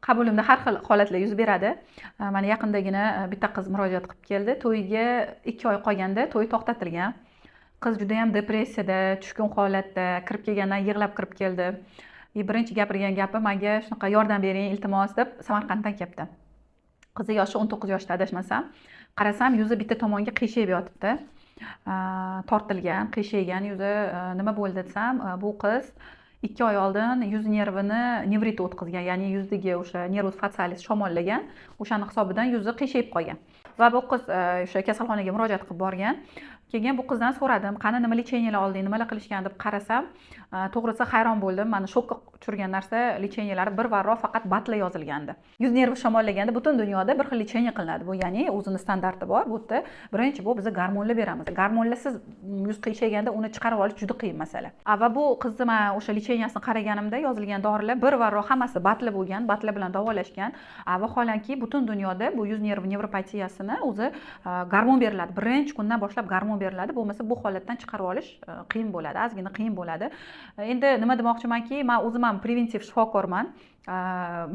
Qabulimda har xil holatlar yuz beradi. Mana yaqindagina bitta qiz murojaat qilib keldi. To'yiga 2 oy qolganda to'yi to'xtatilgan. Qiz judayam depressiyada, tushkun holatda kirib kelgandan yig'lab kirib keldi и birinchi gapirgan gapi manga shunaqa: "Yordam bering, iltimos", deb. Samarqanddan kelibdi. Qizi yoshi 19 yoshda, adashmasam. Qarasam, yuzi bitta tomonga qiyshayib yotibdi, tortilgan, qiyshaygan yuzi. Nima bo'ldi desam, bu qiz 2 oy oldin yuz nervini nevrit o'tkazgan, ya'ni yuzdagi o'sha nervus facialis shamollagan, o'shani hisobidan yuzi qiyshayib qolgan va bu qiz o'sha kasalxonaga murojaat qilib borgan. Keyin bu qizdan so'radim: "Qani, nima лечения lar olding, nimalar qilishgan?" deb. Qarasam, to'g'risi, hayron bo'ldim. Mani shokka tushirgan narsa, лечения lari bir varroq faqat БАД lar yozilgandi. Yuz nervi shamollaganda butun dunyoda bir xil лечение qilinadi, bu ya'ni o'zini standarti bor. Bu yerda birinchi bu biz gormonlar beramiz. Gormonlarsiz yuz qiyshaganda uni chiqarib olish juda qiyin masala. Va bu qizni man o'sha лечения sini qaraganimda, yozilgan dorilar bir varroq hammasi БАД lar bo'lgan, БАД lar bilan davolashgan. Vaholanki butun dunyoda bu yuz nervi nevropatiyasini o'zi gormon beriladi, birinchi kundan boshlab gormon beriladi. Bo'lmasa bu holatdan chiqarib olish qiyin bo'ladi, ozgina qiyin bo'ladi. Endi nima demoqchimanki, man o'zim ham preventiv shifokorman.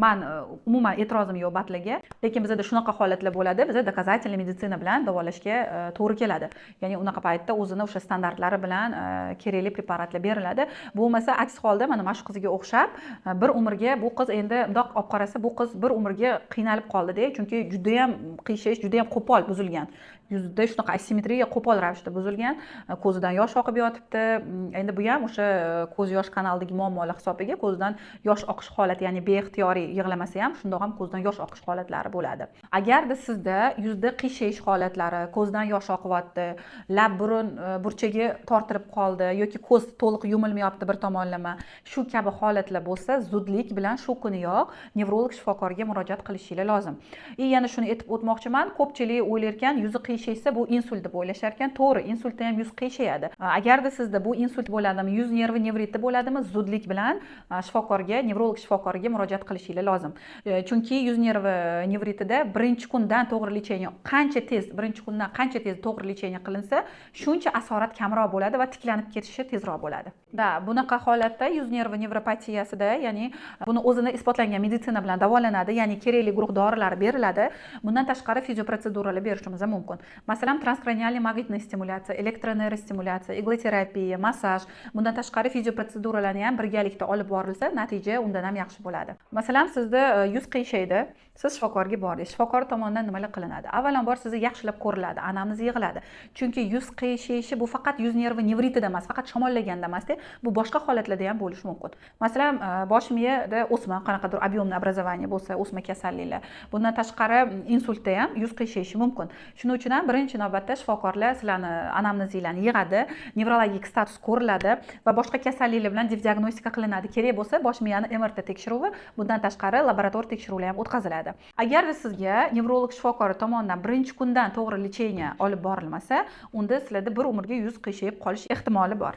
Man umuman e'tirozim yo'q БАД larga, lekin bizada shunaqa holatlar bo'ladi, biza доказательный meditsina bilan davolashga to'g'ri keladi, ya'ni unaqa paytda o'zini o'sha standartlari bilan kerakli preparatlar beriladi. Bo'lmasa, aks holda mana shu qizga o'xshab bir umrga bu qiz, endi bundoq olib qarasa, bu qiz bir umrga qiynalib qoldida, chunki judayam qiyshayish, judayam qo'pol buzilgan yuzida, shunaqa asimetriya qo'pol ravishda buzilgan, ko'zidan yosh oqib yotibdi. Endi bu ham o'sha ko'z yosh kanalidagi muammolar hisobiga ko'zidan yosh oqish holati, ya'ni beixtiyoriy yig'lamasa ham, shundoq ham ko'zdan yosh oqish holatlari bo'ladi. Agarda sizda yuzda qiyshayish holatlari, ko'zdan yosh oqyapti, lab burun burchagi tortilib qoldi yoki ko'z to'liq yumilmayapti bir tomonlama, shu kabi holatlar bo'lsa, zudlik bilan shu kuniyoq nevrolog shifokorga murojaat qilishinglar lozim. И yana shuni aytib o'tmoqchiman: ko'pchilik o'ylarkan, yuzi qiyshaysa, bu insult deb o'ylashar ekan. To'g'ri, insultda ham yuz qiyshayadi. Agarda sizda bu insult bo'ladimi, yuz nervi nevriti bo'ladimi, zudlik bilan shifokorga, nevrolog shifokorga murojaat qilishinglar lozim. Chunki yuz nervi nevritida birinchi kundan to'g'ri лечение, qancha tez, birinchi kundan qancha tez to'g'ri лечение qilinsa, shuncha asorat kamroq bo'ladi va tiklanib ketishi tezroq bo'ladi. Да, bunaqa holatda, yuz nervi nevropatiyasida, ya'ni buni o'zini isbotlangan meditsina bilan davolanadi, ya'ni kerakli guruh dorilari beriladi. Bundan tashqari fizioprotseduralar berishimiz ham mumkin, masalan, транскраниальный магнитная стимуляция, электронейростимуляция, иглотерапия, massaj. Bundan tashqari fizioprotseduralarni ham birgalikda olib borilsa, natija undan ham yaxshi bo'ladi. Masalan, sizda yuz qiyshaydi, siz shifokorga bordingiz. Shifokor tomonidan nimalar qilinadi? Avvalambor sizni yaxshilab ko'riladi, anamnez yig'iladi, chunki yuz qiyshayishi bu faqat yuz nervi nevritida emas, faqat shamollaganda emasda, bu boshqa holatlarda ham bo'lishi mumkin. Masalan, bosh miyada o'sma, qanaqadir объемный образование bo'lsa, o'sma kasalliklar. Bundan tashqari insultda ham yuz qiyshayishi mumkin. Shuning uchun ham birinchi navbatda shifokorlar sizlarni anamnezinglarni yig'adi, nevrologik status ko'riladi va boshqa kasalliklar bilan diagnostika qilinadi. Kerak bo'lsa, bosh miyani МРТ tekshiruvi, bundan tashqari laborator tekshiruvlar ham o'tkaziladi. Agarda sizga nevrolog shifokori tomonidan birinchi kundan to'g'ri лечение olib borilmasa, unda sizlarda bir umrga yuz qiyshayib qolish ehtimoli bor.